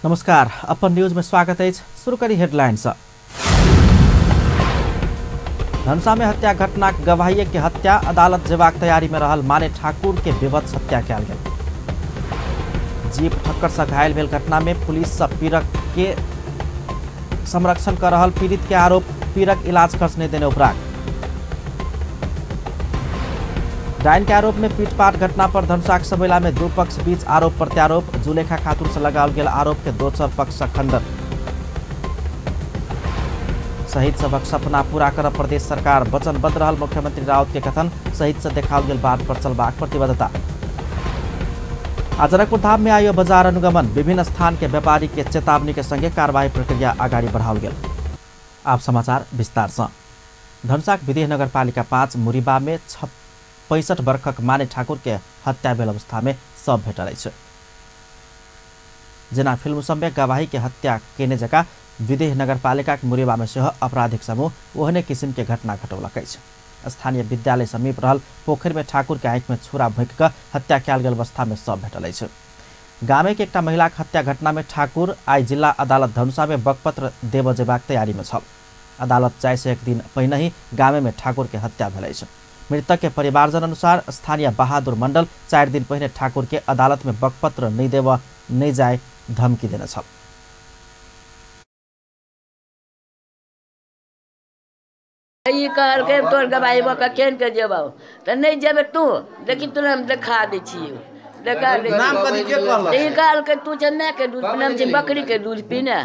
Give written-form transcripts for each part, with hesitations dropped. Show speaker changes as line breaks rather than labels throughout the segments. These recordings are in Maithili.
नमस्कार, अपन न्यूज में स्वागत है। शुरू करी हेडलाइन से। धनुषा में हत्या घटना गवाही के हत्या, अदालत जेबाक तैयारी में रहल माने ठाकुर के बेभत्स हत्या कयल गेल। जीप ठक्कर से घायल भेल घटना में पुलिस से पीड़क के संरक्षण कर रहल पीड़ित के आरोप, पीड़क इलाज खर्च नहीं देने उपराग। डाइन के आरोप में पीटपाट घटना पर धनुषाक सबैला में दू पक्ष बीच आरोप प्रत्यारोप, जुलेखा खातून से लगाओल गेल आरोप के दोसर पक्ष से खंडन। शहीद सभक सपना पूरा कर प्रदेश सरकार वचनबद्ध रहल मुख्यमंत्री राउत के कथन, शहीद से देखाओल गेल बाट पर चलबाक प्रतिबद्धता। आ जनकपुर धाम में आयो बाजार अनुगमन, विभिन्न स्थान के व्यापारी के चेतावनी के संगे कार्रवाई प्रक्रिया अगाडि बढ़ाओल गेल। आप समाचार विस्तार से। धनुषाक विदेह नगरपालिका 5 मुरीबा में 65 वर्षक माने ठाकुर के हत्या भेल अवस्था में शव भेटल अछि। जेना फिल्म सब में गवाही के हत्या केने जका विदेह नगरपालिका के मुरीबा में सेहो आपराधिक समूह ओहने किसिम के घटना घटौलक अछि। स्थानीय विद्यालय समीप रहल पोखरि में ठाकुर के आँखि में छुरा भोंकि कऽ हत्या कयल गेल अवस्था में शव भेटल अछि। गामे के एकटा महिला के हत्या घटना में ठाकुर आइ जिला अदालत धनुषा में बकपत्र देबऽ जेबाक तैयारी में छल। अदालत जाय से एक दिन पहिने ही गामे में ठाकुर के हत्या भेल अछि। मृतक के परिवारजन अनुसार स्थानीय बहादुर मंडल 4 दिन पहिने ठाकुर के अदालत में बकपत्र नहीं देव नहीं जाए धमकी देने छल।
ई कहलकै तोर गवाही भऽ कऽ केहन के जेबौ, तऽ नहि जेबै तू, देखी तोरा हम देखा दै छियौ, देखा दै।
नाम कथी के कहलक?
ई कहलकै तू छै माय के दूध पीने, हम छै बकरी के दूध पीने,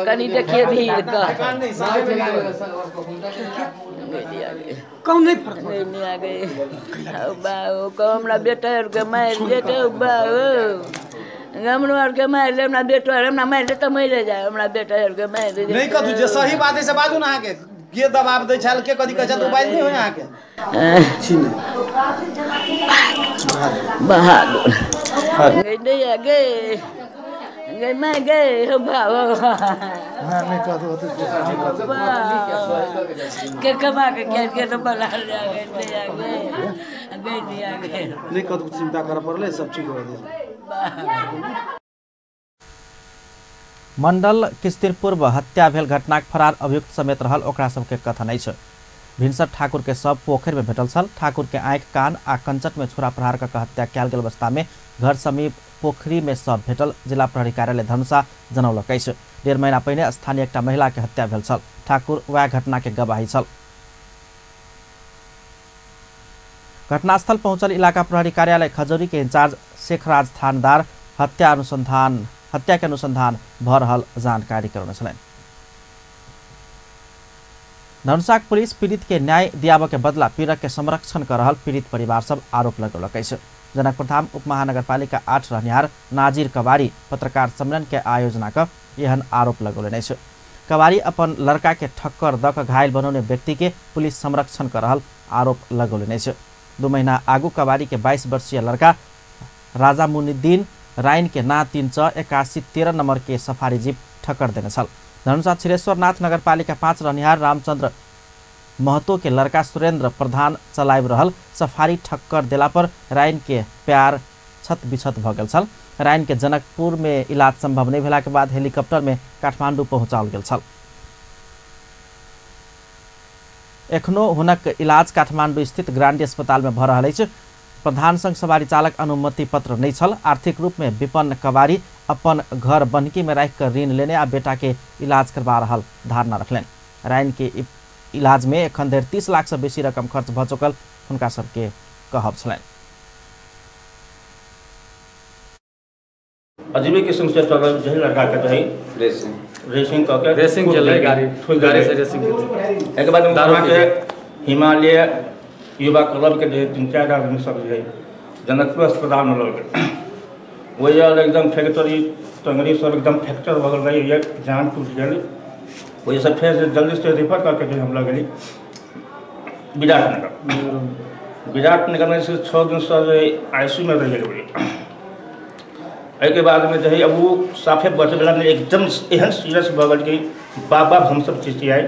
कनी देखिए भीड़ के।
कौन नहीं फर्क
नहीं आ गए हमरा बेटा आरके मारि देतौ बाबू, हमरो आरके मारि दे, हमरा बेटो आर हमरा मारि दे तऽ मरि जाय, हमरा बेटा आरके मारि दे।
नहीं कथू जे सही बात है से बाजू ना। अहाँके के दबाव दै छल, के कथी कहै छल, तो बाजि नहीं होय अहाँके।
बहादुर नहीं आ गए गए मैं गए बाबा के कमा के के तो बना ले आ गए नहीं आ गए गए नहीं आ गए।
नहीं कथू चिंता कर पड़ले, सब ठीक हो जाए।
मंडल किछु दिन पूर्व हत्या भेल घटनाक फरार अभियुक्त समेत रहल ओकरा सबके कथन अछि। भिनसर ठाकुर के शव पोखरि में भेटल छल। ठाकुर के आँखि, कान आ कंचट में छुरा प्रहार कऽ हत्या कयल गेल अवस्था में घर समीप पोखरि में शव भेटल जिला प्रहरी कार्यालय धनुषा जनौलक अछि। 1.5 महीना पहिने स्थानीय एकटा महिला के हत्या भेल छल। ठाकुर वएह घटना के गवाही छल। घटनास्थल पहुंचल इलाका प्रहरी कार्यालय खजौरी के इंचार्ज शेखराज थानदार हत्या के अनुसंधान भ रहल जानकारी करौने छलनि। धनुषाक पुलिस पीड़ित के न्याय दियाबऽ के बदला पीड़क के संरक्षण कर रहल पीड़ित परिवार सब आरोप लगौलक अछि। जनकपुरधाम उपमहानगरपालिका 8 रहनिहार नाजिर कवारी पत्रकार सम्मेलन के आयोजना कऽ एहन आरोप लगौलनि अछि। कवारी अपन लड़का के ठक्कर दऽ कऽ घायल बनौने व्यक्ति के पुलिस संरक्षण कर रहल आरोप लगौलनि अछि। 2 महीना आगू कवारी के 22 वर्षीय लड़का राजा मुनिद्दीन राइन के ना 3 6 81 13 नंबर के सफारी जीप ठक्कर देने छल। धनुषा क्षीरेश्वरनाथ नगरपालिका 5 रहनिहार रामचंद्र महतो के लड़का सुरेंद्र प्रधान चलाबि रहल सफारी ठक्कर देला पर राइन के प्यार छत बिछत भऽ गेल छल। राइन के जनकपुर में इलाज संभव नहीं भेला के बाद हेलीकॉप्टर में काठमांडू पहुंचाओल गेल छल। एखनो हुनक इलाज काठमांडू स्थित ग्रांडी अस्पताल में भऽ रहल अछि। प्रधान संघ सवारी चालक अनुमति पत्र नहीं छल। आर्थिक रूप में विपन्न कवारी अपन घर बन्हकी में राखि कऽ ऋण लेने आ बेटा के इलाज करवा रहल धारणा रखलनि। राइन के इलाज में एखन धरि 30 लाख से बेसी रकम खर्च भऽ चुकल हुनका सबके कहब छलनि।
अजीबे किस्म से चलल जे लड़का के रही रेसिंग कऽ के
रेसिंग चलै गाड़ी गाड़ी से रेसिंग।
एक बाद के हिमालय युवा क्लब के जे 3-4 आदमी सब जे जनकपुर अस्पताल में लग गेल। वही एकदम फैक्ट्री टंगरी सब एकदम फ्रैक्चर भऽ गेल रही, जान टूटि गेल। वही सब फेर जल्दी से रेफर करके जे हम लग गेली विराटनगर। विराटनगर में से 6 दिन से आई सी यू में रह गेल। एहिके बादमे जे है अब वो साफे बचैवला नहि, एकदम एहन सीरियस भऽ गेल कि बाप बाप हमसब चिचियाइ।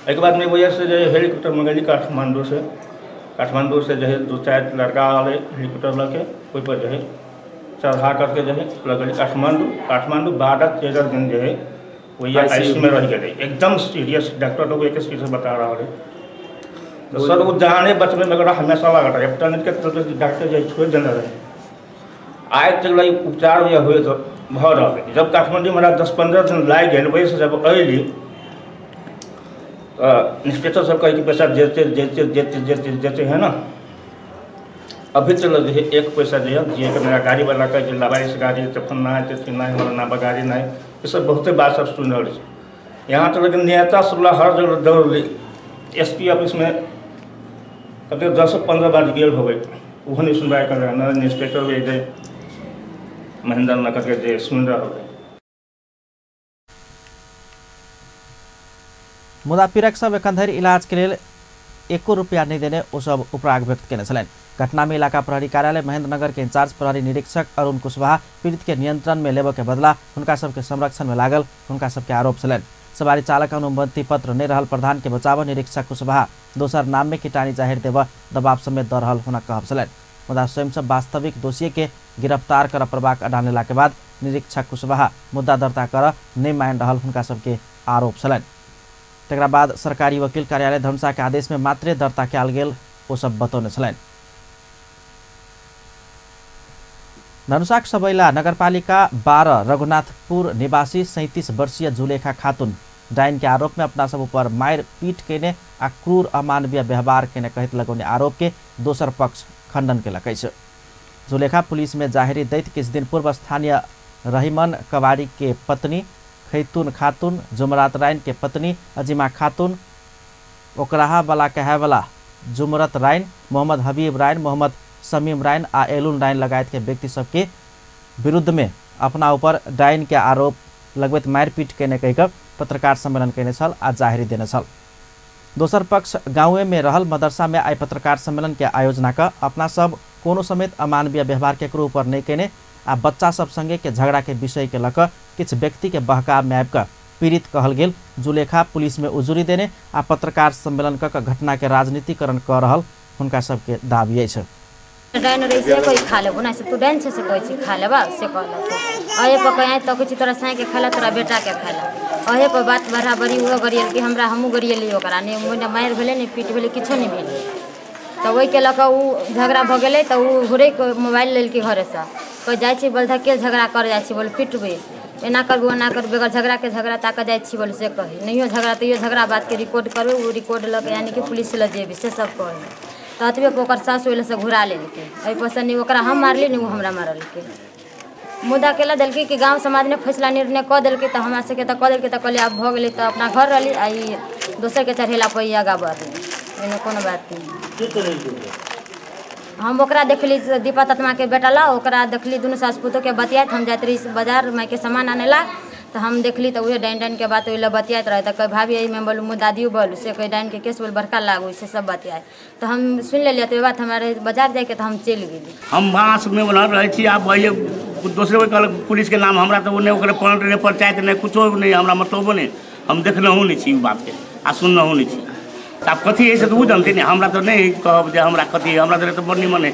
एहिके बादमे वजह से जे हेलीकॉप्टर मंगेली काठमांडू से, काठमांडू से जो है 2-4 लड़का आले हेलीकॉप्टर लऽ के, ओहिपर जे है चढ़ा करके जो है लगल काठमांडू। काठमांडू 12-13 दिन जो है वही आईसीयू में रह गए, एकदम सीरियस। डॉक्टर लोग एक सीरियस बता रहा है। तो सर वो जाने बचने में हमेशा लगता है के डॉक्टर जो छोड़ देने रहे आए तक उपचार हुए तो भर रहा। जब काठमांडू में 10-15 दिन लाग गए, वही से जब अली तो इंस्पेक्टर सब कहे कि पैसा देते देते देते देते देते है ना, अभी तक जो है एक पैसा जो है जिए मेरा गाड़ी वाला कहे लावारिस गाड़ी तखन ना है तो ना हमारा ना गाड़ी ना है, ये सब बहुते बात सब सुन रहा है। यहाँ तक नेता सब हर जगह दौड़ एसपी ऑफिस में कभी 10-15 बार गेल हो गए, वह नहीं सुनवाई कर रहा न इंस्पेक्टर भी महेंद्र नगर के जे सुन रहा हो।
मुदा पीड़क सब एखन धरि इलाज के लेल एको रुपया नहीं देने ओ सब उपराग व्यक्त केने छलनि। घटना में इलाका प्रहरी कार्यालय महेंद्रनगर के इंचार्ज प्रहरी निरीक्षक अरुण कुशवाहा पीड़ित के नियंत्रण में लेबऽ के बदला हुनका सबके संरक्षण में लागल हुनका सबके आरोप छलनि। सवारी चालक अनुमति पत्र नहीं रहल प्रधान के बचाव निरीक्षक कुशवाहा दोसर नाम में किटानी जाहिर देव दबाव समेत दऽ रहल हुनक कहब छलनि। मुदा स्वयं सब वास्तविक दोषी के गिरफ्तार कर पड़बाक अडान लेला के बाद निरीक्षक कुशवाहा मुद्दा दर्ता कर नहीं मान रहल हुनका सबके आरोप छलनि। तकरा बाद सरकारी वकील कार्यालय धनुषा के आदेश में मात्रे दर्ता कयल गेल ओ सब बतौने छलनि। धनुषाक सबैला नगरपालिका 12 रघुनाथपुर निवासी 37 वर्षीय जुलेखा खातून डाइन के आरोप में अपना सब ऊपर मार पीट केने आ क्रूर अमानवीय व्यवहार केने कहत लगौने आरोप के दोसर पक्ष खंडन केलक अछि। जुलेखा पुलिस में जाहिरी दैत किछु दिन पूर्व स्थानीय रहीमन कवारी के पत्नी खैतून खातून, जुमरात राइन के पत्नी अजीमा खातून, ओकराहा वाला कहेवाला जुमरत राइन, मोहम्मद हबीब राइन, मोहम्मद समीम राइन आ एलुन राइन लगायत के व्यक्ति सबके विरुद्ध में अपना ऊपर डाइन के आरोप लगबैत मारपीट केने कहि पत्रकार सम्मेलन केने छल आ जाहिरी देने छल। दोसर पक्ष गाँवे में रहल मदरसा में आइ पत्रकार सम्मेलन के आयोजना क अपना सब कोनो समेत अमानवीय व्यवहार केकरो ऊपर नहीं केने आ बच्चा सब संगे के झगड़ा के विषय के लक किछु व्यक्ति के बहकाव में आबि पीड़ित कहल गेल जुलेखा पुलिस में उजुरी देने आ पत्रकार सम्मेलन क घटना के राजनीतिकरण क रहल हुनका सबके दावी अछि।
डाइन रही से कोई खा लेबो ना से तू डाइन छे से कोई छी खा लेबा से कहलक। अहे पर कहे तो कुछ तोरा साई के खाला तोरा बेटा के खाला। अहे पर बात बराबरी हो गरियल कि हमरा हमहू गरियली ओकरा ने मुने मारि भेलै ने पीट भेलै किछो नहि भेलै। तऽ ओहिके लऽ कऽ ओ झगड़ा भऽ गेलै तऽ ओ घुरै मोबाइल लेलकै घरेसँ, कोइ जाइ छी बोल धकेल झगड़ा कर जाइ छी बोल पिटबै एना करबै ओना करबै बगैर झगड़ाके झगड़ा ताकऽ जाइ छी बोल से कहै नहियो झगड़ा तैयो झगड़ा बातके रिकॉर्ड करबै ओ रिकॉर्ड लऽ कऽ यानी कि पुलिस लग जेबै से सब कहै। तऽ अतबे पर ओकर सासु ओहि से घुरा लेलकै, एहिपर से नहि ओकरा हम मारली नहि ओ हमरा मारलकै। मुदा केला देलकै कि गाँव समाज ने फैसला निर्णय कऽ देलकै तऽ हमरा सबके तऽ कऽ देलकै तऽ कहलियै आब भऽ गेलै तऽ अपना घर रहली आ ई दोसरके चढ़ेला पर ई आगाँ बढ़लै, एहिमे कोनो बात नहि। हम ओकरा देखली दीपा ततमाके बेटा ला ओकरा देखली दुनू सास पुतोहके बतियाइत, हम जाइत रही बाजार मायके सामान आनै ला तऽ हम देखली तऽ उहे डाइन डाइनके बात ओहि लए बतियाइत रहै तऽ कहै भाभी एहिमे बोलू मुँह दादियो बोलू से कहै डाइनके केस बोल बड़का लागू से सब बतियाए तऽ हम सुनि लेलियै। तऽ ओहि बात हमरा रहै बाजार जाइके तऽ हम चलि गेली।
हम बाँसमे ओना रहै छी, आब भैया दोसरे कहलक पुलिसके नाम हमरा तऽ ओ नहि ओकरे पलट नहि पंचायत नहि कुछो नहि हमरा मतलबो नहि, हम देखलहुँ नहि छी ओ बातके आ सुनलहुँ नहि छी। आब कथी हइ से तऽ ओ जानते नहि, हमरा तऽ नहि कहब जे हमरा कथी, हमरा तऽ बड़ निमन हइ,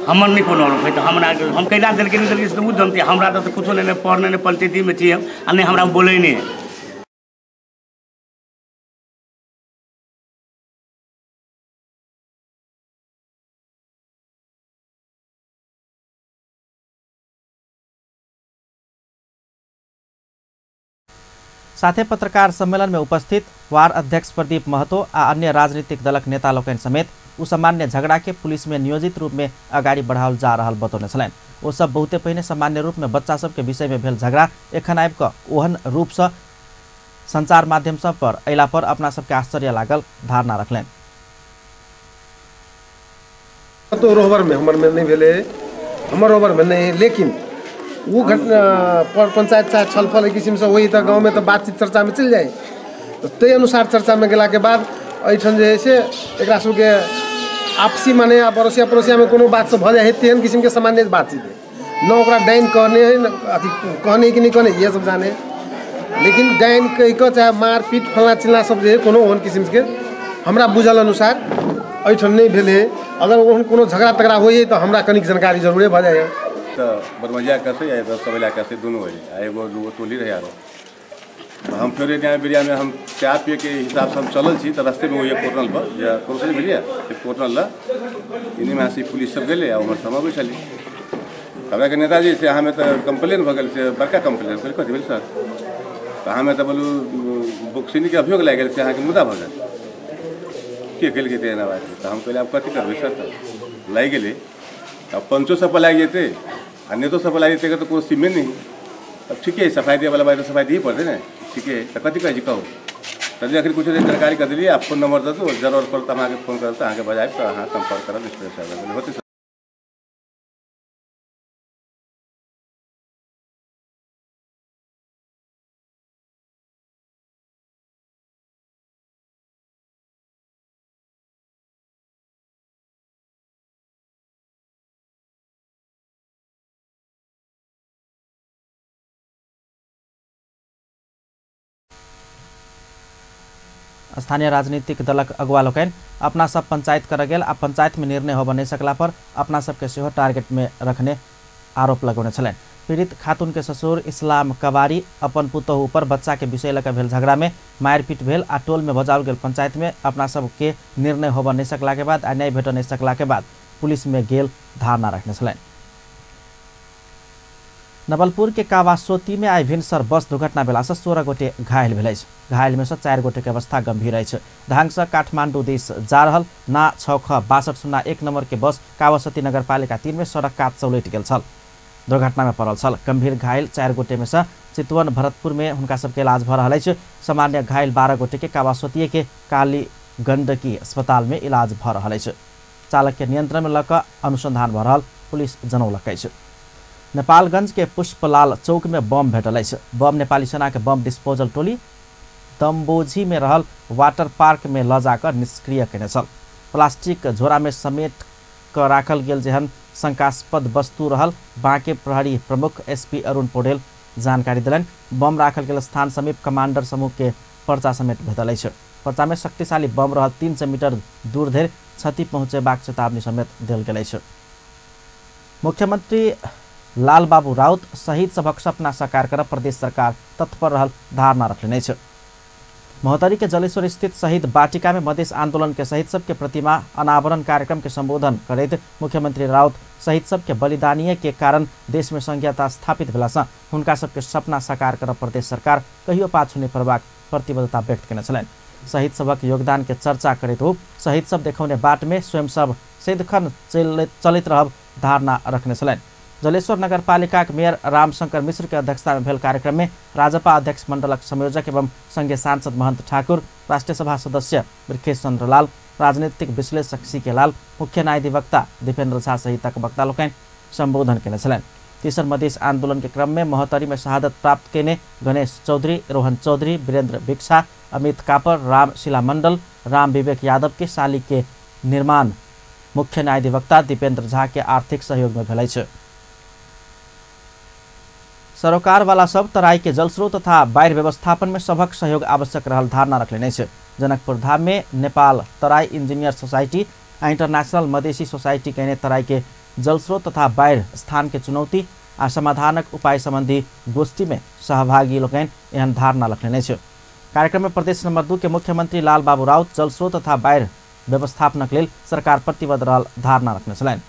हमर नहि कोनो आरोप हइ तऽ हमरा हम कैला देलकै नहि देलकै से तऽ ओ जानते, हमरा तऽ कुछो नहि पढ़ने नहि पंचायतीमे छी हम आ नहि हमरा बोलै नहि हइ।
साथे पत्रकार सम्मेलन में उपस्थित वार्ड अध्यक्ष प्रदीप महतो आ अन्य राजनीतिक दलक नेता लोकनि समेत उ सामान्य झगड़ा के पुलिस में नियोजित रूप में अगाडि बढ़ाओल जा रहल बतौने छलनि। ओ सब बहुते पहिने सामान्य रूप में बच्चा सबके विषय में भेल झगड़ा एखन आबि कऽ ओहन रूप से संचार माध्यम सब पर अयला पर अपना सबके आश्चर्य लागल धारणा रखलनि।
तो रोहबर में हमर में नहीं भेलै, हमर रोहबर में नहीं, लेकिन वो घटना पर पंचायत चाहे छलफल किसिमसँ होई तऽ गाँवमे तऽ बातचीत चर्चामे चलि जाइ तऽ ताहि अनुसार चर्चामे गेलाके बाद एहिठाम जे है से एकरा सबके आपसी माने पड़ोसिया पड़ोसियामे कोनो बात सब भऽ जाइ है तेहन किसिमके सामान्य बातचीत है न, ओकरा डाइन कहने है अथी कहने कि नहीं कहने ये सब जाने, लेकिन डाइन कहि कऽ चाहे मारपीट फल्लाँ चिल्लाँ सब जे है कोनो ओहन किसिमके हमरा बुझल अनुसार एहिठाम नहि भेल है। अगर ओहन कोनो झगड़ा तगड़ा होइ है तऽ हमरा कनिक जानकारी जरूरे भऽ जाइए।
तो बरमजिया कसे या सबैला कसे दुनू है, एगो दूगो टोली रहे आरो। हम फिर यहाँ बिरिया में हम चाय पिए के हिसाब से हम चलल छी तो रास्ते में वही कोर्नल पर जे क्रोसरी भेलिए कोर्नल ला इन्हीं में से पुलिस सब गेलै आ उम्हर हम अबै छली। हमरा के नेताजी से हमें तो कंप्लेन भऽ गेल से बड़का कंप्लेन कहली कथी भेल सर, तऽ हमें तऽ बोलू बोक्सिनी के अभियोग लागि गेल से अहाँके मुद्दा भऽ गेल के केलकै तऽ एना बात। तऽ हम कहलियै आब कथी करबै सर, तऽ लागि गेलै अब पंचो सब पर लागि जेतै आ नेतो सब पर लागि जेतै तऽ कोनो सीमे नहि। अब ठीके है सफाई दिएवला बात तऽ सफाई दिए पड़तै ने, ठीके है। तऽ कथी कहै छी कहू, तभी अखन कुछ जानकारी कर दिलियै, आप फोन नंबर दऽ दू, जरूरत पड़त तऽ अहाँके फोन करब तऽ अहाँके बजायब तऽ अहाँ सम्पर्क करब इंस्पेक्टर होतै।
स्थानीय राजनीतिक दलक अगुवा लोकनि अपना सब पंचायत कर गेल आ पंचायत में निर्णय होबऽ नहि सकला पर अपना सबके सेहो टारगेट में रखने आरोप लगौने छलनि। पीड़ित खातून के ससुर इस्लाम कवारी अपन पुतोहु पर बच्चा के विषय लऽ कऽ भेल झगड़ा में मारिपीट भेल आ टोल में बजाओल गेल पंचायत में अपना सबके निर्णय होबऽ नहि सकला के बाद आ न्याय भेटऽ नहि सकला के बाद पुलिस में गेल धारणा रखने छलनि। नवलपुर के कावासोती में आइ भिनसर बस दुर्घटना भेला से 16 गोटे घायल भेल अछि। घायल में से 4 गोटे के अवस्था गंभीर अछि। धाङ से काठमाडौँ दिस जा रहल ना 6 ख 62 01 नंबर के बस कावासोती नगरपालिका 3 में सड़क कात से उलटि गेल छल। दुर्घटना में पड़ल छल। गंभीर घायल 4 गोटे में से चितवन भरतपुर में हुनका सबके इलाज भऽ रहल अछि। सामान्य घायल 12 गोटे के कावासोती के काली गंडकी अस्पताल में इलाज भऽ रहल अछि। चालक के नियंत्रण में लऽ कऽ अनुसंधान भऽ रहल पुलिस जनौलक अछि। नेपालगंज के पुष्पलाल चौक में बम भेटल अछि। बम नेपाली सेना के बम डिस्पोजल टोली दम्बोझी में रहल वाटर पार्क में लऽ जाकर निष्क्रिय केने छल। प्लास्टिक झोरा में समेट कऽ राखल गेल जेहन शंकास्पद वस्तु रहल बाँके प्रहरी प्रमुख एसपी अरुण पौडेल जानकारी देलनि। बम राखल गेल स्थान समीप कमांडर समूह के पर्चा समेत भेटल अछि। पर्चा में शक्तिशाली बम रहल 300 मीटर दूर धरि क्षति पहुँचेबाक चेतावनी समेत देल गेल अछि। मुख्यमंत्री लालबाबू राउत शहीद सभक सपना साकार कर प्रदेश सरकार तत्पर रहल धारणा रखने अछि। महोत्तरी के जलेश्वर स्थित शहीद वाटिका में मधेश आंदोलन के शहीद सबके प्रतिमा अनावरण कार्यक्रम के संबोधन करैत मुख्यमंत्री राउत शहीद सबके बलिदानीय के कारण देश में संघीयता स्थापित भेला से हुनका सबके सपना साकार कर प्रदेश सरकार कहियो पाछू नहि पड़बाक प्रतिबद्धता व्यक्त केने छलनि। शहीद सभक योगदान के चर्चा करैत ओ शहीद सब देखौने बाट में स्वयं सब सदिखन चलैत रहब धारणा रखने छलनि। जलेश्वर नगरपालिका के मेयर रामशंकर मिश्र के अध्यक्षता में भेल कार्यक्रम में राजपा अध्यक्ष मंडलक संयोजक एवं संघीय सांसद महंत ठाकुर, राष्ट्रीय सभा सदस्य वृखेश चंद्र लाल, राजनीतिक विश्लेषक सी के लाल, मुख्य न्यायाधिवक्ता दीपेंद्र झा सहितक वक्ता लोकनि संबोधन केने छलनि। तेसर मधेश आंदोलन के क्रम में महोत्तरी में शहादत प्राप्त केने गणेश चौधरी, रोहन चौधरी, वीरेंद्र भिक्षा, अमित कापर, राम शिला मंडल, राम विवेक यादव के साली के निर्माण मुख्य न्यायाधिवक्ता दीपेंद्र झा के आर्थिक सहयोग में भेल अछि। सरोकारवाला सब तराई के जलस्रोत तथा बाढ़ि व्यवस्थापन में सभक सहयोग आवश्यक रहल धारणा रखने अछि। जनकपुर धाम में नेपाल तराई इंजीनियर सोसाइटी आ इंटरनेशनल मधेसी सोसाइटी केने तराई के जलस्रोत तथा बाढ़ि स्थान के चुनौती आ समाधानक उपाय संबंधी गोष्ठी में सहभागी लोकनि एहन धारणा रखने अछि। कार्यक्रम में प्रदेश नंबर 2 के मुख्यमंत्री लालबाबू राउत जलस्रोत तथा बाढ़ि व्यवस्थापनक लेल सरकार प्रतिबद्ध रहल धारणा रखने छलनि।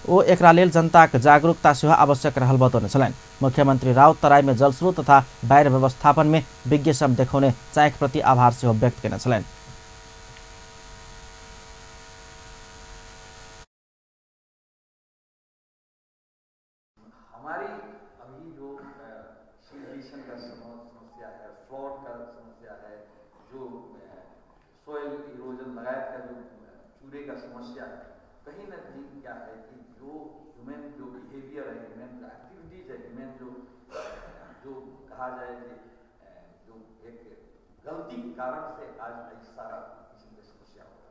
ओ एकरा लेल जनताक जागरूकता सेहो आवश्यक रहल बतौने छलनि। मुख्यमंत्री राउत तराई में जलस्रोत तथा बाढ़ि व्यवस्थापन में विज्ञ श्रम देखौने चाँख प्रति आभार सेहो व्यक्त केने छलनि।
हमारी अभी जो सिलिटेशन का समस्या है, फ्लड का समस्या है, जो सोयल इरोजन लगायत का जो चूरे का समस्या है, कहीं ना कहीं क्या है कि जो ह्यूमन जो बिहेवियर है, ह्यूमन जो एक्टिविटीज है, ह्यूमन जो जो कहा जाए कि जो एक गलती के कारण से आज सारा किस्म की समस्या हो रहा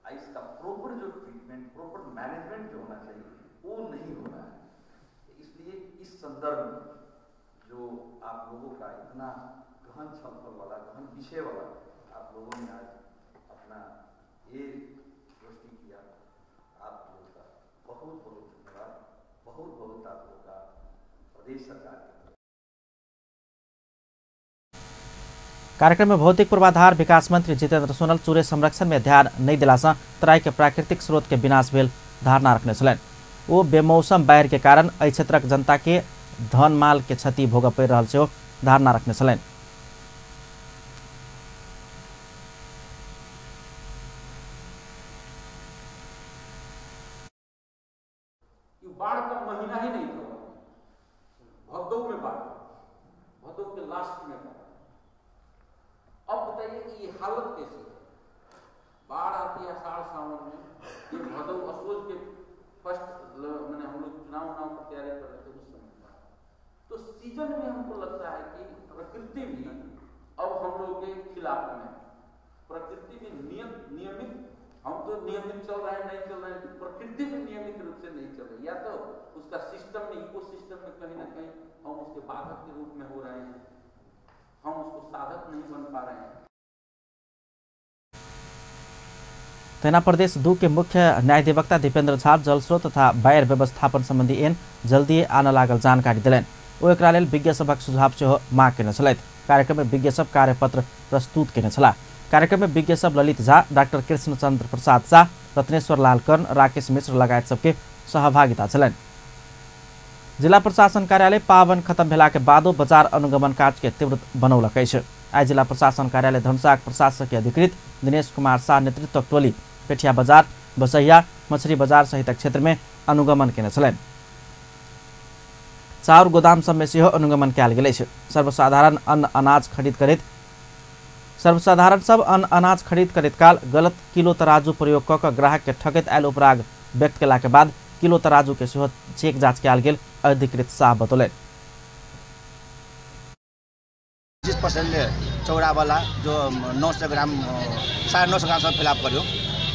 है। इसका प्रॉपर जो ट्रीटमेंट, प्रॉपर मैनेजमेंट जो होना चाहिए वो नहीं हो रहा है। इसलिए इस संदर्भ में जो आप लोगों का इतना गहन छलफल वाला, गहन विषय वाला आप लोगों ने आज अपना ये गोष्ठी किया, आप लोगों का बहुत बहुत धन्यवाद, बहुत बहुत बहुत आप लोग का प्रदेश सरकार।
कार्यक्रम में भौतिक पूर्वाधार विकास मंत्री जितेंद्र सोनल चूरे संरक्षण में ध्यान नहीं दिलासँ तराई के प्राकृतिक स्रोत के विनाश भेल धारणा रखने छलनि। ओ बेमौसम बाढ़ि के कारण एहि क्षेत्रक जनता के धन माल के क्षति भोगय पड़ि रहल सेहो धारणा रखने छलनि।
बाढ़ का महीना ही नहीं था, भदौ में बाढ़, भदौ के लास्ट में बाढ़। अब बताइए कि ये हालत कैसी है। बाढ़ आती है आषाढ़ सावन में, ये भदौ असोज के फर्स्ट मैंने हम लोग चुनाव उनाव की तैयारी कर रहे थे उस समय बाढ़। तो सीजन में हमको लगता है कि प्रकृति भी अब हम लोग के खिलाफ में, प्रकृति भी नियमित, हम तो नियमित चल रहे हैं नहीं चल रहे हैं, प्रकृति भी नियमित रूप से नहीं चल रही, या तो उसका सिस्टम में, इको सिस्टम में कहीं ना कहीं हम उसके बाधक के रूप में हो रहे हैं, हम उसको साधक नहीं बन पा रहे हैं।
तहिना प्रदेश 2 के मुख्य न्यायाधिवक्ता दीपेंद्र झा जलस्रोत तथा बाढ़ि व्यवस्थापन संबंधी ऐन जल्दी आन लागल जानकारी देलनि। ओ एकरा लेल विज्ञ सभक सुझाव सेहो मांग केने छलथि। कार्यक्रम में विज्ञ सब कार्यपत्र प्रस्तुत केने छलाह। कार्यक्रम में विज्ञ सब ललित झा, डॉक्टर कृष्णचंद्र प्रसाद शाह, रत्नेश्वर लाल कर्ण, राकेश मिश्र लगायत सबके सहभागिता छलनि। जिला प्रशासन कार्यालय पावन खत्म भेला के बादो बाजार अनुगमन कार्य के तीव्र बनौलक अछि। आइ जिला प्रशासन कार्यालय धनुषाक प्रशासकीय अधिकृत दिनेश कुमार शाह नेतृत्वक टोली पेठिया बाजार, बसहिया, मछरी बाजार सहितक क्षेत्र में अनुगमन केने छलनि। चाउर गोदाम सब में सेहो अनुगमन कयल गेल अछि। सर्वसाधारण अन्न अनाज खरीद करैत सर्वसाधारण सब अन्न अनाज खरीद करैत काल गलत किलो तराजू प्रयोग कऽ कऽ ग्राहक के ठकैत आयल उपराग व्यक्त केला के बाद किलो तराजू के सेहो चेक जांच कयल गेल अधिकृत शाह बतौलनि।
25% चौरावाला जो 900 ग्राम 950 ग्रामसम्म फिलअप गर्यो,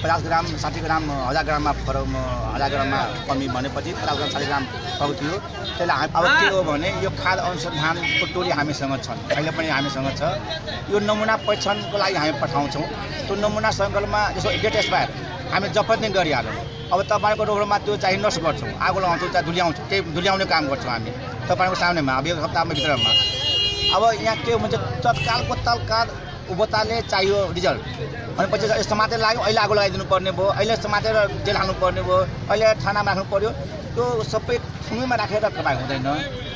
50 ग्राम 60 ग्राम 1000 ग्राममा फरक 1000 ग्राममा कमी भनेपछि 50 ग्राम 60 ग्राम फरक थियो। त्यसलाई अब के हो भने यो खाद्य अनुसन्धानको टोली हामीसँग छन्, अहिले पनि हामीसँग छ। यो नमुना परीक्षणको लागि हामी पठाउँछौँ। त्यो नमुना सङ्कलनमा जसो डेट एक्सपायर हामी जफत नै गरिहाल्यौँ। अब तपाईँको रोगमा त्यो चाहिँ नष्ट गर्छौँ, आगो लगाउँछौँ, चाहे धुल्याउँछौँ, त्यही धुल्याउने काम गर्छौँ हामी तपाईँको सामनेमा। अब एक हप्तामा भित्रमा अब यहाँ के हुन्छ, तत्कालको तत्काल उपभोक्ताले चाहियो रिजल्ट भनेपछि समातेर लाग्यो, अहिले आगो लगाइदिनु पर्ने भयो, अहिले समातेर जेल हाल्नु पर्ने भयो, अहिले थानामा राख्नु पर्यो। त्यो सबै थुङ्गैमा राखेर तपाईँ हुँदैन।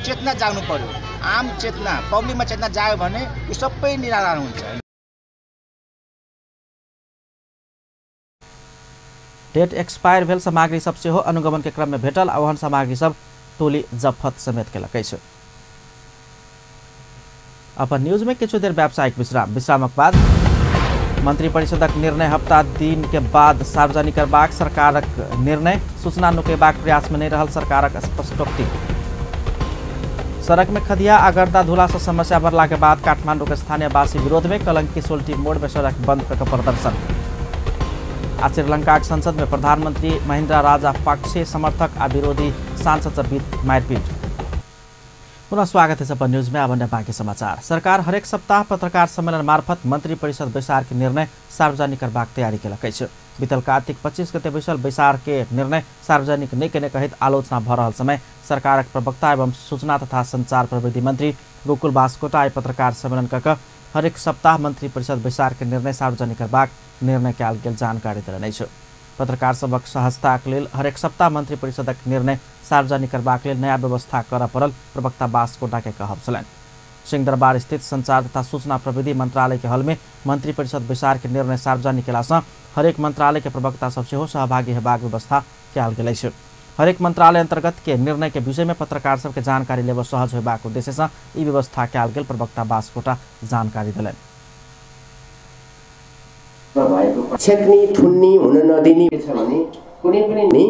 चेतना जाग्नु पर्यो, आम चेतना, पब्लिकमा चेतना जाग्यो भने यो सबै निराधार हुन्छ।
डेट एक्सपायर भेल सामग्री सब सेहो अनुगमन के क्रम में भेटल आ ओहन सामग्री सब टोली जफत समेत केलक अछि। अपन न्यूज में किछु देर व्यावसायिक विश्राम, विश्रामक बाद मंत्रिपरिषदक निर्णय हप्ता दिन के बाद सार्वजनिक करबाक सरकारक निर्णय, सूचना नुकेबाक प्रयास में नहीं रहल सरकारक स्पष्टोक्ति। सड़क में खदिया आ गर्दा धूला से समस्या बढ़ला के बाद काठमांडू के स्थानीयवासी विरोध में कलंकी सोल्टी मोड़ में सड़क बंद कर प्रदर्शन। आ श्रीलंका संसद में प्रधानमंत्री महिंद्रा राजापाक्से समर्थक आ विरोधी सांसद सब बीच मारपीट। पुनः स्वागत है अपन न्यूज में। अब बाँकी समाचार। सरकार हरेक सप्ताह पत्रकार सम्मेलन मार्फत मंत्री परिषद बैसार के निर्णय सार्वजनिक करबाक तैयारी केलक अछि। बीतल कार्तिक 25 गते बैसल बैसार के निर्णय सार्वजनिक नहि केने कहैत आलोचना भऽ रहल समय सरकारक प्रवक्ता एवं सूचना तथा संचार प्रविधि मंत्री गोकुल बास्कोटा आइ पत्रकार सम्मेलन कऽ हरेक सप्ताह मंत्री परिषद बैसार के निर्णय सार्वजनिक करबाक निर्णय कयल गेल जानकारी देलनि अछि। पत्रकार सभक सहजताक लेल हरेक सप्ताह मंत्री परिषदक निर्णय सार्वजनिक करबाक लेल नया व्यवस्था करऽ पड़ल प्रवक्ता बास्कोटा के कहब छलनि। सिंहदरबार स्थित संचार तथा सूचना प्रविधि मंत्रालय के हल में मंत्री परिषद बैसार के निर्णय सार्वजनिक केलासँ हरेक मंत्रालय के प्रवक्ता सब सेहो सहभागी हेबाक व्यवस्था कयल गेल अछि। हरेक मंत्रालय अंतर्गत के निर्णय के विषय में पत्रकार सबके जानकारी लेबऽ सहज होयबाक उद्देश्यसँ ई व्यवस्था कयल गेल प्रवक्ता बास्कोटा जानकारी देलनि।
छेक्ने थुन्ने हुन नदिने छ भने कुनै पनि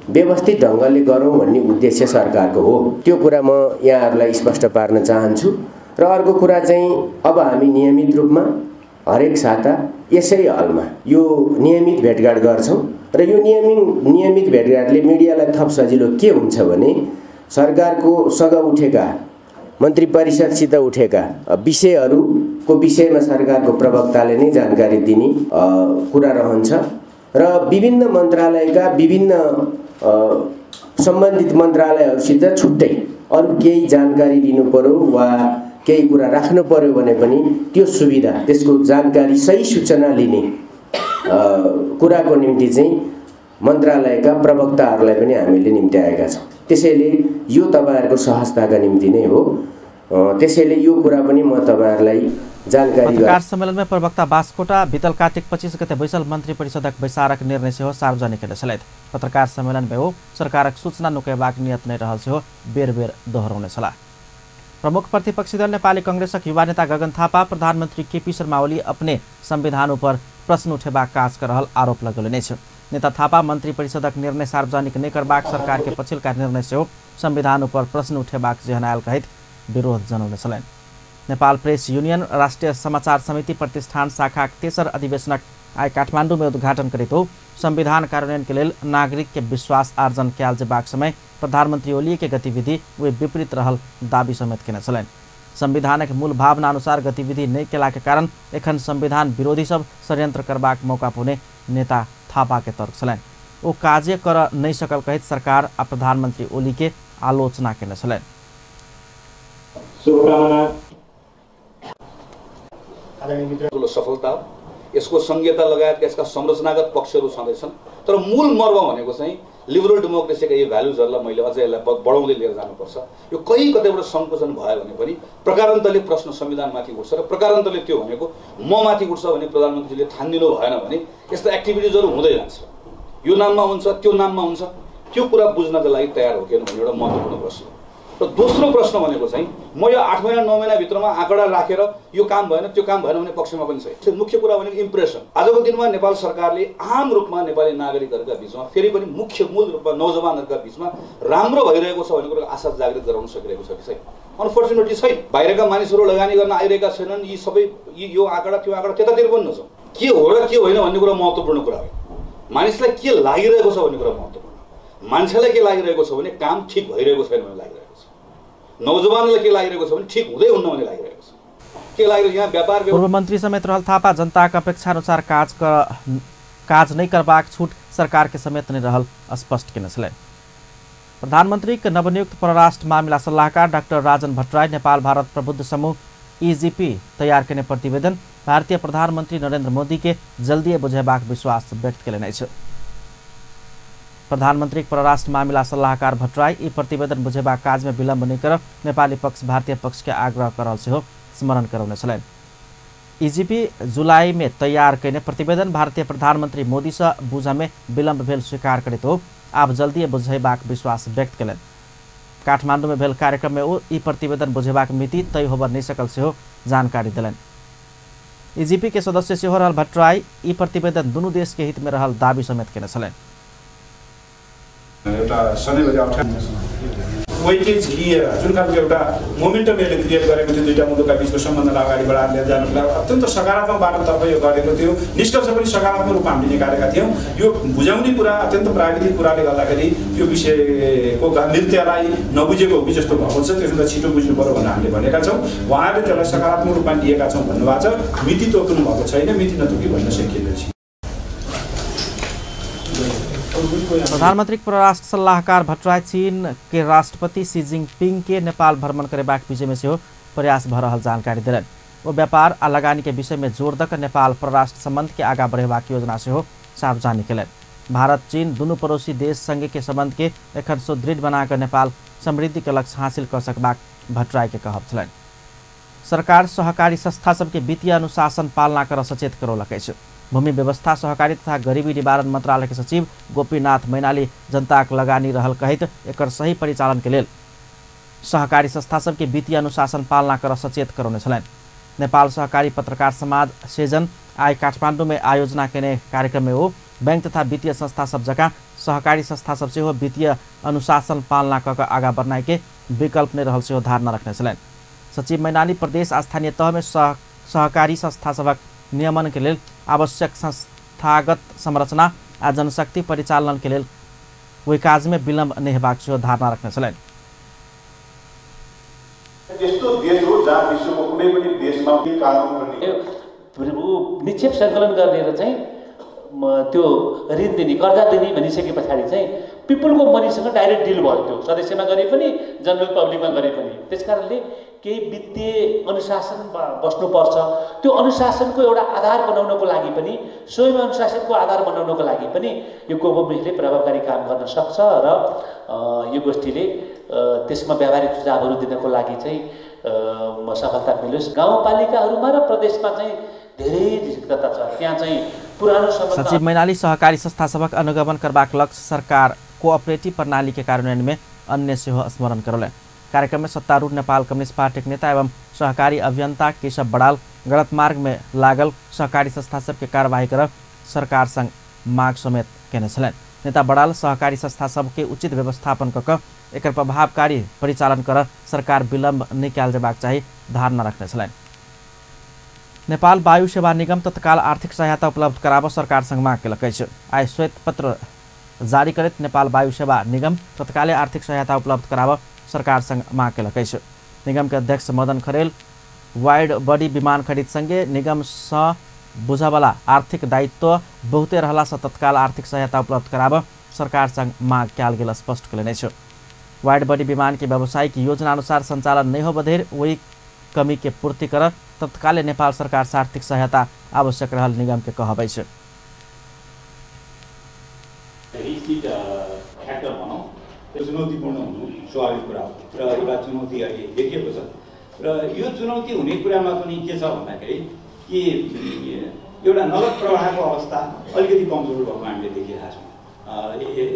व्यवस्थित ढङ्गले गरौँ भन्ने उद्देश्य सरकारको हो। त्यो कुरा म यहाँहरूलाई स्पष्ट पार्न चाहन्छु। र अर्को कुरा चाहिँ अब हामी नियमित रूपमा हरेक साता यसै हलमा यो नियमित भेटघाट गर्छौँ र यो नियमित भेटघाटले मिडियालाई थप सजिलो के हुन्छ भने सरकारको सँग उठेका मन्त्री परिषदसित उठेका विषयहरूको विषयमा सरकारको प्रवक्ताले नै जानकारी दिने कुरा रहन्छ र विभिन्न मन्त्रालयका विभिन्न सम्बन्धित मन्त्रालयहरूसित छुट्टै अरू केही जानकारी लिनु पर्यो वा केही कुरा राख्नु पर्यो भने पनि त्यो सुविधा, त्यसको जानकारी, सही सूचना लिने कुराको निम्ति चाहिँ मन्त्रालयका प्रवक्ताहरूलाई पनि हामीले निम्त्याएका छौँ। त्यसैले यो तपाईहरुको सहजताका निम्ति नै हो। त्यसैले यो कुरा पनि म तपाईहरुलाई जानकारी
पत्रकार सम्मेलनमा प्रवक्ता बास्कोटा बितल कार्तिक 25 गते बैसल मन्त्री परिषदक बैसारक निर्णय सेहो सार्वजनिक केने छलथि। पत्रकार सम्मेलन मे ओ सरकारक सूचना नुकेबाक नियत नै रहल सेहो बेर बेर दोहोरौने छलाह। प्रमुख प्रतिपक्षी दल नेपाली कांग्रेसक युवा नेता गगन थापा प्रधानमन्त्री केपी शर्मा ओली अपने संविधान उपर प्रश्न उठेबाक काज कर रहल आरोप लगौलनि अछि। नेता थापा मन्त्री परिषदक निर्णय सार्वजनिक नहि करबाक सरकार के पछिलका निर्णय सेहो संविधान उपर प्रश्न उठेबाक जेहन आयल कहैत विरोध जनौने छलनि। नेपाल प्रेस यूनियन राष्ट्रिय समाचार समिति प्रतिष्ठान शाखाक तेसर अधिवेशनक आइ काठमाडौँ में उद्घाटन करैत ओ संविधान कार्यान्वयन के लेल नागरिक के विश्वास आर्जन कयल जेबाक समय प्रधानमन्त्री ओली के गतिविधि वे विपरीत रहल दावी समेत केने छलनि। संविधानक मूल भावना अनुसार गतिविधि नहि केला के कारण एखन संविधान विरोधी सब षड्यंत्र करबाक मौका पौने नेता थापा के तर्क छलनि। ओ काजे कर नहि सकल कहैत सरकार आ प्रधानमन्त्री ओली के आलोचना केने छलनि।
ठुलो सफलता हो, यसको संघीयता लगायतका यसका संरचनागत पक्षहरू छँदैछन्, तर मूल मर्म भनेको चाहिँ लिबरल डेमोक्रेसीका यी भ्यालुजहरूलाई मैले अझै यसलाई बढाउँदै लिएर जानुपर्छ। यो कहीँ कतैबाट सङ्कोचन भयो भने पनि प्रकारान्तरले प्रश्न संविधानमाथि उठ्छ र प्रकारान्तरले त्यो भनेको म माथि उठ्छ भने प्रधानमन्त्रीले ठानिदिनु भएन भने यस्ता एक्टिभिटिजहरू हुँदै जान्छ। यो नाममा हुन्छ, त्यो नाममा हुन्छ, त्यो कुरा बुझ्नका लागि तयार हो कि भन्ने एउटा महत्त्वपूर्ण प्रश्न हो। र दोस्रो प्रश्न भनेको चाहिँ म यो 8 महिना 9 महिनाभित्रमा आँकडा राखेर यो काम भएन त्यो काम भएन भन्ने पक्षमा पनि छैन। मुख्य कुरा भनेको इम्प्रेसन। आजको दिनमा नेपाल सरकारले आम रूपमा नेपाली नागरिकहरूका बिचमा फेरि पनि मुख्य मूल रूपमा नौजवानहरूका बिचमा राम्रो भइरहेको छ भन्ने कुराको आशा जागृत गराउन सकिरहेको छ कि छैन? अनफोर्चुनेटली छैन। बाहिरका मानिसहरू लगानी गर्न आइरहेका छैनन्। यी सबै यो आँकडा त्यो आँकडा त्यतातिर पनि नजाउँ। के हो र के होइन भन्ने कुरा महत्त्वपूर्ण कुरा होइन। मानिसलाई के लागिरहेको छ भन्ने कुरा महत्त्वपूर्ण। मान्छेलाई के लागिरहेको छ भने काम ठिक भइरहेको छैन भन्ने लागिरहेको छ। नौजवानलाई के लागिरहेको छ भने ठिक हुँदै हुन्न भन्ने लागिरहेको छ। के लागिरहेको यहाँ व्यापार
पूर्व मन्त्री समेत रहल थापा जनताको अपेक्षा अनुसार काज नै करबाक छूट सरकार के समेत नै रहल स्पष्ट केने छलनि। प्रधानमन्त्री के नवनियुक्त परराष्ट्र मामिला सल्लाहकार डाक्टर राजन भट्टराई नेपाल भारत प्रबुद्ध समूह ईजीपी तैयार केने प्रतिवेदन भारतीय प्रधानमन्त्री नरेंद्र मोदी के जल्दी बुझेबाक विश्वास व्यक्त केलनि अछि। प्रधानमन्त्री परराष्ट्र मामिला सल्लाहकार भट्टराई ई प्रतिवेदन बुझेबाक काज में विलम्ब नहि करब नेपाली पक्ष भारतीय पक्ष के आग्रह करल सेहो स्मरण करौने छलनि। ईजीपी जुलाई में तैयार कयने प्रतिवेदन भारतीय प्रधानमन्त्री मोदी से बुझ में विलम्ब भेल स्वीकार करैत ओ आब जल्दी बुझेबाक विश्वास व्यक्त केलनि। काठमाडौँ में भेल कार्यक्रम में ओ ई प्रतिवेदन बुझेबाक मिति तय होबऽ नहि सकल सेहो जानकारी देलनि। ईजीपी के सदस्य सेहो रहल भट्टराई ई प्रतिवेदन दुनू देश के हित में रहल दावी समेत केने छलनि।
एउटा सधैँभरि अप्ठ्यारो वेटेज लिएर जुन खालको एउटा मोमेन्टम यसले क्रिएट गरेको थियो दुईवटा मुलुकका बिचको सम्बन्धलाई अगाडि बढाएर लिएर जानुको लागि अत्यन्त सकारात्मक बाटोतर्फ यो गरेको थियो। निष्कर्ष पनि सकारात्मक रूपमा हामीले निकालेका थियौँ। यो बुझाउने कुरा अत्यन्त प्राविधिक कुराले गर्दाखेरि यो विषयको गम्भीरतालाई नबुझेको हो कि जस्तो भएको छ। त्यसो त छिटो बुझ्नु पऱ्यो भनेर हामीले भनेका छौँ। उहाँहरूले त्यसलाई सकारात्मक रूपमा लिएका छौँ भन्नुभएको छ। मिति तोक्नु भएको छैन, मिति नतोकी भन्न सकिएको छ।
प्रधानमन्त्री परराष्ट्र सल्लाहकार भट्टराई चीन के राष्ट्रपति शी जिनपिंग के नेपाल भ्रमण करेबाक विषय में सेहो प्रयास भ रहल जानकारी देलनि। ओ व्यापार आ लगानी के विषय में जोर दक नेपाल परराष्ट्र संबंध के आगा बढ़ेबाक योजना सेहो सार्वजनिक केलनि। भारत चीन दुनू पड़ोसी देश संगे के संबंध के एखन सुदृढ़ बनाकर नेपाल समृद्धि के लक्ष्य हासिल क सकबाक भट्टराई के कहब छलनि। सरकार सहकारी संस्था सबके वित्तीय अनुशासन पालना कर सचेत करौलक अछि। भूमि व्यवस्था सहकारी तथा गरीबी निवारण मंत्रालय के सचिव गोपीनाथ मैनाली जनताक लगानी रहल कहैत एकर सही परिचालन के लेल सहकारी संस्था सबके वित्तीय अनुशासन पालना कर सचेत करौने छलनि। नेपाल सहकारी पत्रकार समाज सेजन आइ काठमाडौँ में आयोजना केने कार्यक्रम में ओ बैंक तथा वित्तीय संस्था सब जकाँ सहकारी संस्था सब सेहो वित्तीय अनुशासन पालना क के आगा बढ़नाइ के विकल्प नहि रहल सेहो धारणा रखने छलनि। सचिव मैनाली प्रदेश आ स्थानीय तह में सहकारी संस्था सभक नियमन के लेल आवश्यक संस्थागत संरचना आ जनशक्ति परिचालन के लेल ओहि काज में विलम्ब नहि हेबाक सेहो धारणा रखने छलनि।
त्यस्तो देश हो जहाँ विश्वको कुनै पनि देशमा कानुन बन्ने
निक्षेप सङ्कलन गर्ने र चाहिँ
त्यो ऋण दिने कर्जा दिने भनिसके पछाडि चाहिँ पिपुलको मनीसँग डाइरेक्ट डिल भयो, त्यो सदस्यमा गरे पनि जनरल पब्लिकमा गरे पनि। त्यस कारणले केही वित्तीय अनुशासन बस्नुपर्छ। त्यो अनुशासनको एउटा आधार बनाउनको लागि पनि, स्वयं अनुशासनको आधार बनाउनको लागि पनि यो कोपमेले प्रभावकारी काम गर्न सक्छ र यो गोष्ठीले त्यसमा व्यावहारिक सुझावहरू दिनको लागि चाहिँ सफलता मिलोस्। गाउँपालिकाहरूमा र प्रदेशमा चाहिँ धेरै रिक्तता छ, त्यहाँ चाहिँ पुरानो
सचिव मैनाली सहकारी संस्था सभक अनुगमन करबाक लक्ष्य सरकार कोअपरेटिव प्रणाली के कार्यान्वयन में अन्य सेहो स्मरण करौलनि। कार्यक्रम में सत्तारूढ़ नेपाल कम्युनिस्ट पार्टी के नेता एवं सहकारी अभियंता केशव बड़ाल गलत मार्ग में लागल सहकारी संस्था सबके कार्यवाही कर सरकार संग माग समेत केने छलनि। नेता बड़ाल सहकारी संस्था सबके उचित व्यवस्थापन कऽ एकर प्रभावकारी परिचालन कर सरकार विलम्ब नहि कयल जेबाक चाही धारणा रखने छलनि। नेपाल वायु सेवा निगम तत्काल आर्थिक सहायता उपलब्ध कराबऽ सरकार संग माग केलक अछि। आइ श्वेत पत्र जारी करैत नेपाल वायु सेवा निगम तत्काले आर्थिक सहायता उपलब्ध कराबऽ सरकार संग माग केलक अछि। निगम के अध्यक्ष मदन खरेल वाइड बॉडी विमान खरीद संगे निगम सँ बुझबला आर्थिक दायित्व बहुते रहला सँ तत्काल आर्थिक सहायता उपलब्ध कराबऽ सरकार संग माग कयल गेल स्पष्ट केलनि अछि। वाइड बॉडी विमान के व्यावसायिक योजना अनुसार संचालन नहि होबऽ धरि ओहि कमी के पूर्ति कर तत्काले नेपाल सरकार से आर्थिक सहायता आवश्यक रहल निगम के कहब अछि।
चुनौतीपूर्ण हुनु स्वाभाविक कुरा हो र एउटा चुनौती अहिले देखिएको छ र यो चुनौती हुने कुरामा पनि के छ भन्दाखेरि कि एउटा नगद प्रवाहको अवस्था अलिकति कमजोर भएको हामीले देखिरहेका छौँ।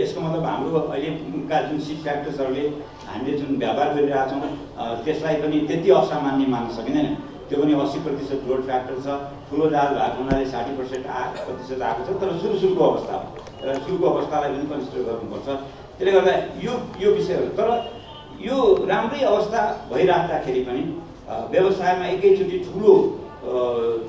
यसको मतलब हाम्रो अहिलेका जुन सिट फ्याक्टर्सहरूले हामीले जुन व्यापार गरिरहेका छौँ त्यसलाई पनि त्यति असामान्य मान्न सकिँदैन। त्यो पनि 80% लोड फ्याक्टर छ, ठुलो जहाज भएको हुनाले 60% आएको छ, तर सुरु सुरुको अवस्था हो र सुरुको अवस्थालाई पनि कन्सिडर गर्नुपर्छ। त्यसले गर्दा यो यो विषयहरू तर यो राम्रै अवस्था भइराख्दाखेरि पनि व्यवसायमा एकैचोटि ठुलो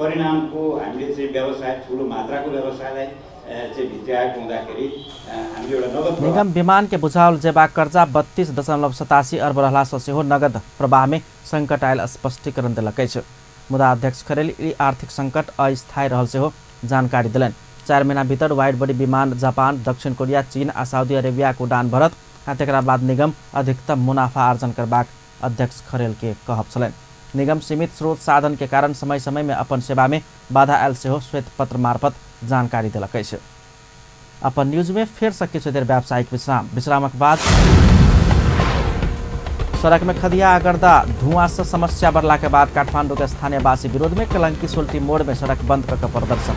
परिणामको हामीले चाहिँ व्यवसाय ठुलो मात्राको व्यवसायलाई चाहिँ भित्र्याएको हुँदाखेरि हामीले एउटा नगद
निगम विमान के बुझाओल जेबाक कर्जा 32.87 अर्ब रहला सँ सेहो नगद प्रवाह में संकट आयल स्पष्टीकरण देलक अछि। मुदा अध्यक्ष खरेल ई आर्थिक संकट अस्थायी रहल सेहो जानकारी देलनि। 4 महीना भीतर वाइड बॉडी विमान जापान, दक्षिण कोरिया, चीन आ सऊदी अरेबिया के उड़ान भरत आ तकरा बाद निगम अधिकतम मुनाफा आर्जन करबाक अध्यक्ष खरेल के कहब छलनि। निगम सीमित स्रोत साधन के कारण समय समय में अपन सेवा में बाधा आयल सेहो श्वेत पत्र मार्फत जानकारी देलक अछि। अपन न्यूज में फेर से किछु देर व्यावसायिक विश्राम, विश्रामक बाद सड़क में खदिया गर्दा धुआं से समस्या बढ़ला के बाद काठमांडू के स्थानीयवासी विरोध में कलंकी सोल्टी मोड़ में सड़क बंद कर प्रदर्शन।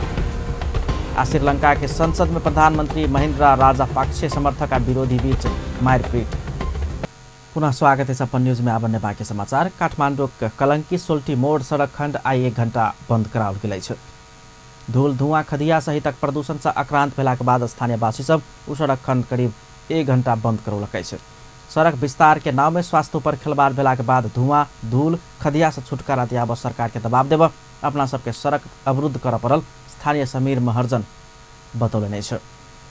आ श्रीलंका के संसद में प्रधानमंत्री महिंद्रा राजापाक्से समर्थक आ विरोधी बीच मारपीट। पुनः स्वागत है अपन न्यूज में। आब बाकी समाचार। काठमांडू के कलंकी सोल्टी मोड़ सड़क खंड आइ 1 घंटा बंद कराओल गेल अछि। धूल धुआं खदिया सहितक प्रदूषण से आक्रांत भेलाक बाद स्थानीयवासी सब ओ सड़क खंड करीब 1 घंटा बंद करौलक अछि। सड़क विस्तार के नाम में स्वास्थ्य पर खिलवाड़ भेलाक बाद धुआं धूल खदिया से छुटकारा दियाबऽ सरकार के दबाव देबऽ अपना सबके सड़क अवरुद्ध करऽ पड़ल स्थानीय समीर महर्जन बतौलनि अछि।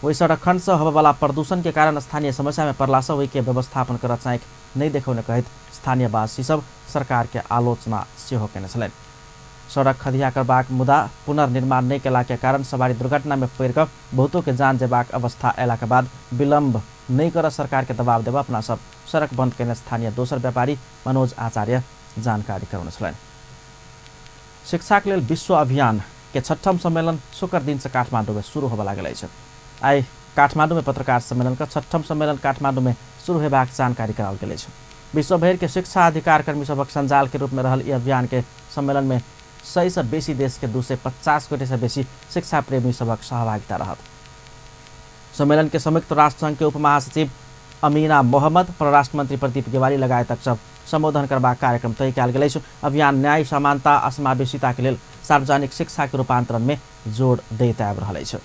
ओहि सड़क खंड से होबयवला प्रदूषण के कारण स्थानीय समस्या में पड़ला से ओहि के व्यवस्थापन करऽ चाहैत नहि देखौने कहैत स्थानीयवासी सब सरकार के आलोचना सेहो केने छलनि। सड़क खदिया करबाक मुदा पुनर्निर्माण नहि केला के कारण सवारी दुर्घटना में पड़ि कऽ बहुतों के जान जेबाक अवस्था अयला के बाद विलम्ब नहि करऽ सरकार के दबाव देबऽ अपना सब सड़क बंद केने स्थानीय दोसर व्यापारी मनोज आचार्य जानकारी करौने छलनि। शिक्षा के लेल विश्व अभियान के 6ठम सम्मेलन शुक्र दिन से काठमांडू में शुरू होबय लागल अछि। आइ काठमांडू में पत्रकार सम्मेलन के 6ठम सम्मेलन काठमांडू में शुरू हेबाक जानकारी कराओल गेल अछि। विश्वभरि के शिक्षा अधिकार कर्मी सभक संजाल के रूप में रहल ई अभियान के सम्मेलन में 100 से बेसी देश के 250 गोटे से बेसी शिक्षा प्रेमी सभक सहभागिता रहत। सम्मेलन के संयुक्त राष्ट्र संघ के उप महासचिव अमीना मोहम्मद, परराष्ट्र मंत्री प्रदीप गेवाली लगायतक सब सम्बोधन करबाक कार्यक्रम तय कयल गेल अछि। अभियान न्याय, समानता आ समावेशिता के लेल सार्वजनिक शिक्षा के रूपांतरण में जोड़ दैत आबि रहल अछि।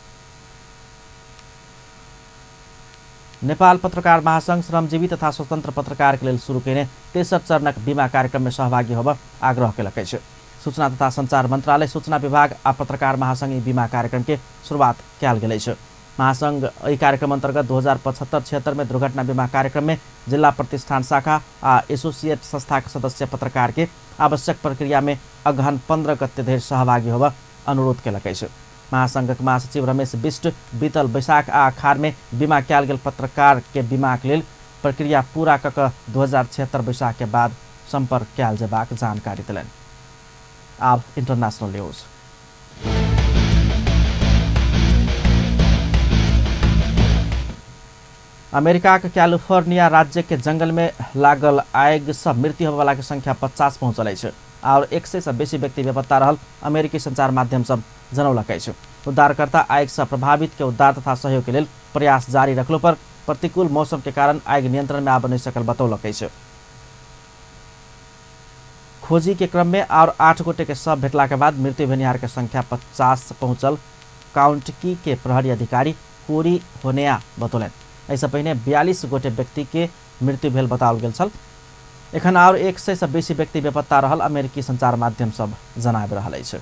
नेपाल पत्रकार महासंघ श्रमजीवी तथा स्वतंत्र पत्रकार के लेल शुरू केने तेसर चरणक बीमा कार्यक्रम में सहभागी होबऽ आग्रह केलक अछि। सूचना तथा संचार मंत्रालय, सूचना विभाग आ पत्रकार महासंघ ई बीमा कार्यक्रम के शुरुआत कयल गेल अछि। महासंघ एहि कार्यक्रम अंतर्गत 2075-76 में दुर्घटना बीमा कार्यक्रम में जिला प्रतिष्ठान शाखा आ एसोसिएट संस्था के सदस्य पत्रकार के आवश्यक प्रक्रिया में अगहन 15 गते धरि सहभागी होबऽ अनुरोध केलक अछि। महासंघक महासचिव रमेश बिष्ट बीतल बैशाख आ अखाड़ में बीमा कयल गेल पत्रकार के बीमाक लेल प्रक्रिया पूरा कऽ कऽ 2076 बैशाख के बाद संपर्क कयल जेबाक जानकारी देलनि। आब इंटरनेशनल न्यूज। अमेरिका के कैलिफोर्निया राज्य के जंगल में लागल आगि से मृत्यु होबयवला के संख्या 50 पहुंचल अछि और 100 से बेसी व्यक्ति बेपत्ता रहल अमेरिकी संचार माध्यम सब जनौलक अछि। उद्धारकर्ता आगि से प्रभावित के उद्धार तथा सहयोग के लेल प्रयास जारी रखलो पर प्रतिकूल मौसम के कारण आगि नियंत्रण में आबि नहि सकल बतौलक अछि। खोजी के क्रम में और 8 गोटे के शव भेटला के बाद मृत्यु भेनिहार के संख्या 50 पहुंचल काउंटकी के प्रहरी अधिकारी कोरी होनेया बतौलनि। एहिसँ पहिने 42 गोटे व्यक्ति के मृत्यु भेल बताओल गेल छल। एखन और 100 से बेसी व्यक्ति बेपत्ता रहल अमेरिकी संचार माध्यम सब जनाबि रहल अछि।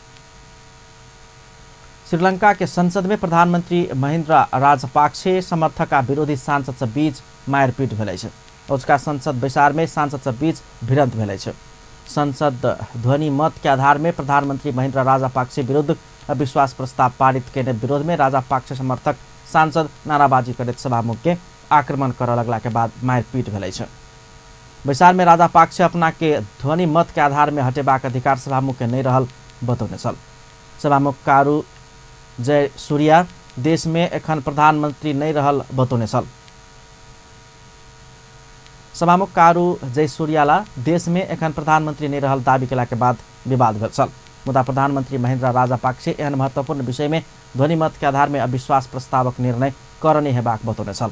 श्रीलंका के संसद में प्रधानमंत्री महिंद्रा राजपाक्षे समर्थक आ विरोधी सांसद सब बीच मारपीट भेल अछि। ओजका संसद बैसार में सांसद सब बीच भिड़ंत भेल अछि। संसद ध्वनि मत के आधार में प्रधानमंत्री महिंद्रा राजापाक्षे विरुद्ध अविश्वास प्रस्ताव पारित केने विरोध में राजापाक्षे समर्थक सांसद नाराबाजी करैत सभामुख के आक्रमण करऽ लगला के बाद मारपीट भेल अछि। बैसार में राजापाक्षे अपना के ध्वनि मत के आधार में हटेबाक अधिकार सभामुख के नहीं रहल बतौने छल। सभामुख कारू जय सूर्या देश में एखन प्रधानमंत्री नहीं रहल बतौने छल। सभामुख कारू जय सूर्याला देश में एखन प्रधानमंत्री नहीं रहल दावी केला के बाद विवाद भेल छल। मुदा प्रधानमंत्री महिंद्रा राजापाक्षे एहन महत्वपूर्ण विषय में ध्वनिमत के आधार में अविश्वास प्रस्तावक निर्णय करने हेबाक बतौने छल।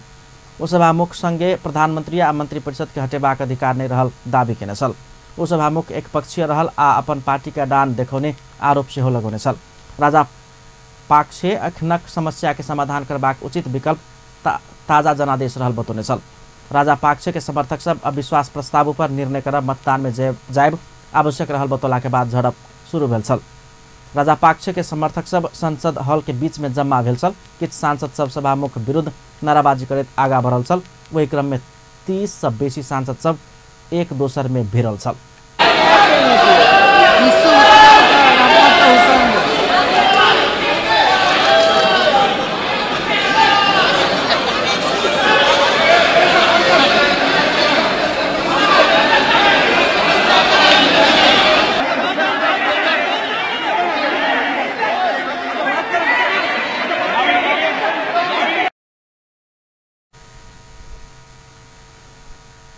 ओ सभामुख संगे प्रधानमंत्री आ मंत्रिपरिषद के हटेबाक अधिकार नहीं रहल दावी केने छल। ओ सभामुख एकपक्षीय रहल आ अपन पार्टी के डान देखौने आरोप सेहो लगौने छल। राजापाक्षे एखनक समस्या के समाधान करबाक उचित विकल्प ताजा जनादेश रहल बतौने छल। राजापाक्षे के समर्थक सब अविश्वास प्रस्ताव पर निर्णय करब मतदान में जायब आवश्यक रहल बतौला के बाद झड़प शुरू भेल छल। राजापाक्षे के समर्थक सब संसद हॉल के बीच में जम्मा भेल छल। किछु सांसद सब सभामुख विरुद्ध नाराबाजी करैत आगा बढ़ल छल। ओहि क्रम में 30 से बेसी सांसद सब एक दोसर में भिड़ल छल।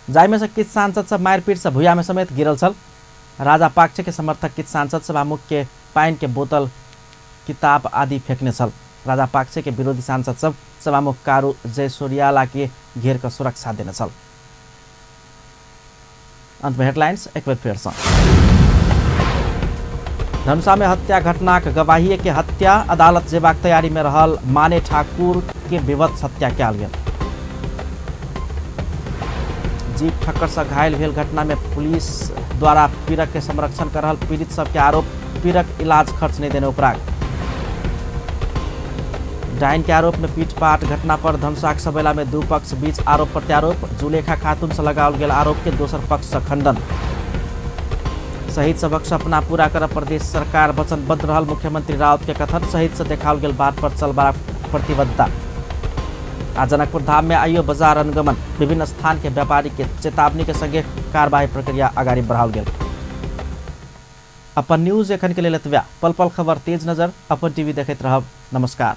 जाहिमे से किछु सांसद सब मारपीट से भुइया में समेत गिरल छल। राजापाक्षे के समर्थक किछु सांसद सभामुख के पानि के बोतल, किताब आदि फेंकने छल। राजापाक्षे के विरोधी सांसद सब सभामुख कारू जयसूर्याला के घेर कर सुरक्षा देने छल। अंत में हेडलाइंस एक बेर फेर सँ। धनुषा में हत्या घटनाक गवाही के हत्या अदालत जेबाक तैयारी में रहल माने ठाकुर के विभत्स हत्या कयल गेल। जीप ठक्कर से घायल भेल घटना में पुलिस द्वारा पीड़क के संरक्षण कर रहल पीड़ित सबके आरोप, पीड़क इलाज खर्च नहीं देने उपराग। डाइन के आरोप में पीटपाट घटना पर धनुषाक सबैला में दू पक्ष बीच आरोप प्रत्यारोप, जुलेखा खातून से लगाओल गेल आरोप के दोसर पक्ष से खंडन। शहीद सबक सपना पूरा कर प्रदेश सरकार वचनबद्ध रहल मुख्यमंत्री राउत के कथन, शहीद से देखाओल गेल बाट पर चलबाक प्रतिबद्धता। आ जनकपुर धाम में आइयो बाजार अनुगमन, विभिन्न स्थान के व्यापारी के चेतावनी के संगे कार्रवाई प्रक्रिया अगाडि बढ़ाओल गेल। अपन न्यूज एखन के लेल एतबे। पल पल खबर तेज नजर अपन टीवी देखैत रहब। नमस्कार।